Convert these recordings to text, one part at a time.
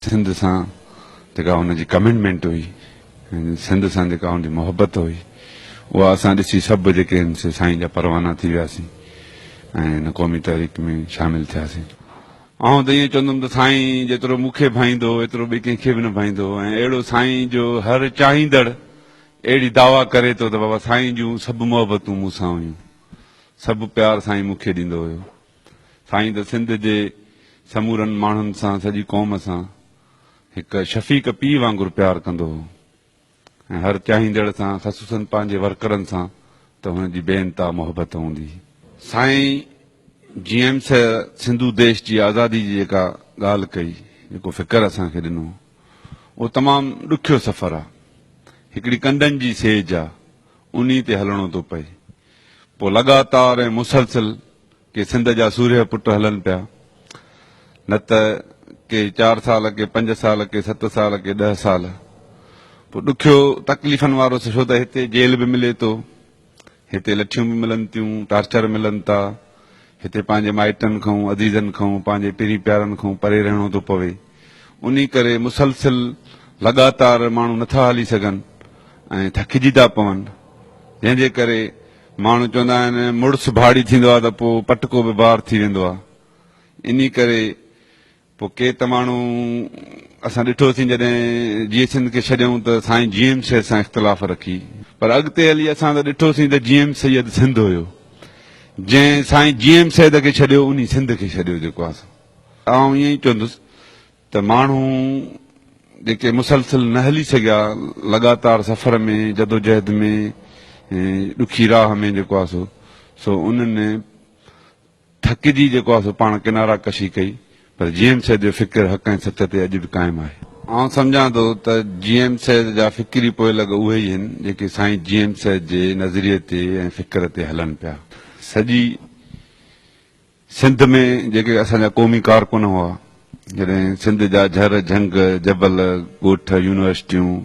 سنڌ سان جيڪا هن جي ڪمٽمينٽ هئي ۽ سنڌ سان جيڪا هن جي محبت هئي اها اسان ڏسي سڀ جيڪي آهن سي سائين جا پروانا ٿي وياسين ۽ هن قومي تحريڪ ۾ شامل ٿياسين. آئون ته ائين چوندم ته سائين جيترو مون کي ڀائيندو هو ايترو ٻئي ڪنهن کي به نه ڀائيندو هو ۽ اهڙو سائين جو هر چاهيندڙ اهڙي دعويٰ ڪري ٿو ته بابا سائين جون سڀ محبتون مون سان هيون سڀ پيار سائين مون کي ڏيندو هيو. سائين ته سنڌ جي سمورن ماڻهن سان سڄي قوم سان هڪ شفيق پيء وانگر پيار ڪندو هو ۽ هر چاهيندڙ سان خصوصن پنهنجي ورڪرن سان ته هن جي بي انتها محبت هوندي هئي. سائين جي ايم سيد سنڌو ديش جي آزادي جي جيڪا ڳالهه ڪئي جيڪو فڪر اسان کي ڏنو اهو تمام ڏکيو سفر آ هڪڙي ڪنڊن جي سيج آ انهي تي هلڻو ٿو پئي پوء لڳاتار ۽ مسلسل ڪي سنڌ جا سورهيه پٽ هلن پيا، نه ته ڪي چار سال، ڪي پنج سال، ڪي ست سال، ڪي ڏهه سال. پوء ڏکيو تڪليفن وارو ڇو ته هتي جيل به ملي ٿو، هتي لٺيون به ملن ٿيون، ٽارچر ملن ٿا، هتي پنهنجي مائٽن کان، عزيزن کان، پنهنجي پرين پيارن کان پري رهڻو ٿو پوي. انهي ڪري مسلسل لڳاتار ماڻهو نٿا هلي سگهن ۽ ٿڪجي ٿا پون، جنهن جي ڪري ماڻهو چوندا آهن مڙس ڀاڙي ٿيندو آهي ته پوء پٽڪو به بار ٿي ويندو آهي. انهي ڪري پوء ڪي ته ماڻهو اسان ڏٺوسين جڏهن جيئي سنڌ کي ڇڏيائون ته سائين جي ايم سيد سان اختلاف رکي پر اڳتي هلي اسان ته ڏٺوسين ته جي ايم سيد سنڌ هيو جنهن سائين جي ايم سيد کي ڇڏيو انهي سنڌ کي ڇڏيو جيڪو آهي سو آئون ائين ئي چوندس ته ماڻهو جيڪي مسلسل نه هلي سگهيا لڳاتار سفر ۾ جدوجهد ۾ ڏکي راهه ۾ جيڪو آهي سو سو انهن ٿڪجي جيڪو آهي سو پاڻ ڪنارا ڪشي ڪئي پر جي ايم سيد جو فڪر حق ۽ سچ تي اڄ به قائم آهي. آئون سمجهان ٿو ته جي ايم سيد جا فڪري پوئلڳ اهي ئي آهن جيڪي سائين جي ايم سيد جي نظريي تي ۽ فڪر تي هلن پيا. سڄي سنڌ ۾ جيڪي اسان جا قومي ڪارڪن هئا، جڏهن سنڌ جا جهر جهنگ، جبل، ڳوٺ، يونيورسٽيون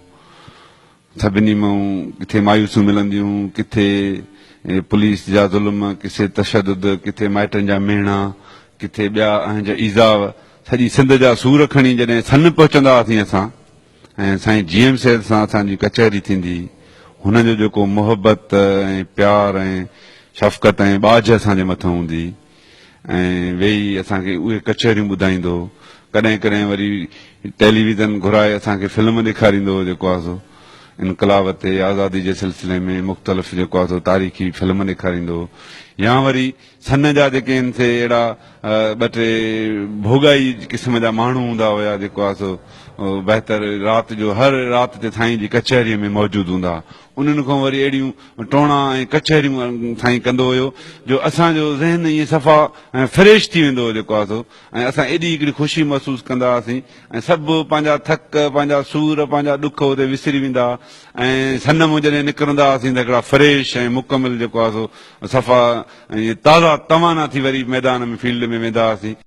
سڀني مان ڪٿي مايوسيون ملنديون، ڪٿي پوليس جا ظلم، ڪٿي تشدد، ڪٿي مائٽن جا مهڻا، ڪٿي ٻيا اهنج ايذاء، سڄي سنڌ جا سور کڻي جڏهن سن پهچندا هئاسين اسان ۽ سائين جي ايم سيد سان اسان جي ڪچهري ٿيندي هئي، هن جو جيڪو محبت ۽ پيار ۽ شفقت ۽ ٻاجهه اسان جي مٿان هوندي هئي ۽ ويهي اسان کي اهي ڪچهريون ٻڌائيندو هو. ڪڏهن ڪڏهن وري ٽيليويزن گهرائي اسان کي فلم ڏيکاريندو هو جيڪو آهي سو انقلاب تي آزادي جي سلسلي ۾ مختلف جيڪو آهي سو تاريخي فلم ڏيکاريندو هو يا وري سن جا جيڪي آهن سي اهڙا ٻه ٽي ڀوڳائي قسم جا ماڻهو هوندا هيا جيڪو آهي سو بهتر رات جو هر رات تي سائين جي ڪچهريء ۾ موجود هوندا ها. انهن کان وري اهڙيون ٽوڻا ۽ ڪچهريون سائين ڪندو هيو جو اسان جو ذهن ائين صفا فريش ٿي ويندو هو جيڪو آهي سو ۽ اسان ايڏي هڪڙي خوشي محسوس ڪندا هئاسين ۽ سڀ پنهنجا ٿڪ پنهنجا سور پنهنجا ڏک اتي وسري ويندا هئا ۽ سن مون جڏهن نڪرندا هئاسين ته هڪڙا فريش ۽ مڪمل جيڪو آهي سو صفا ائين تازا توانا ٿي وري ميدان ۾ فيلڊ ۾ ويندا هئاسين.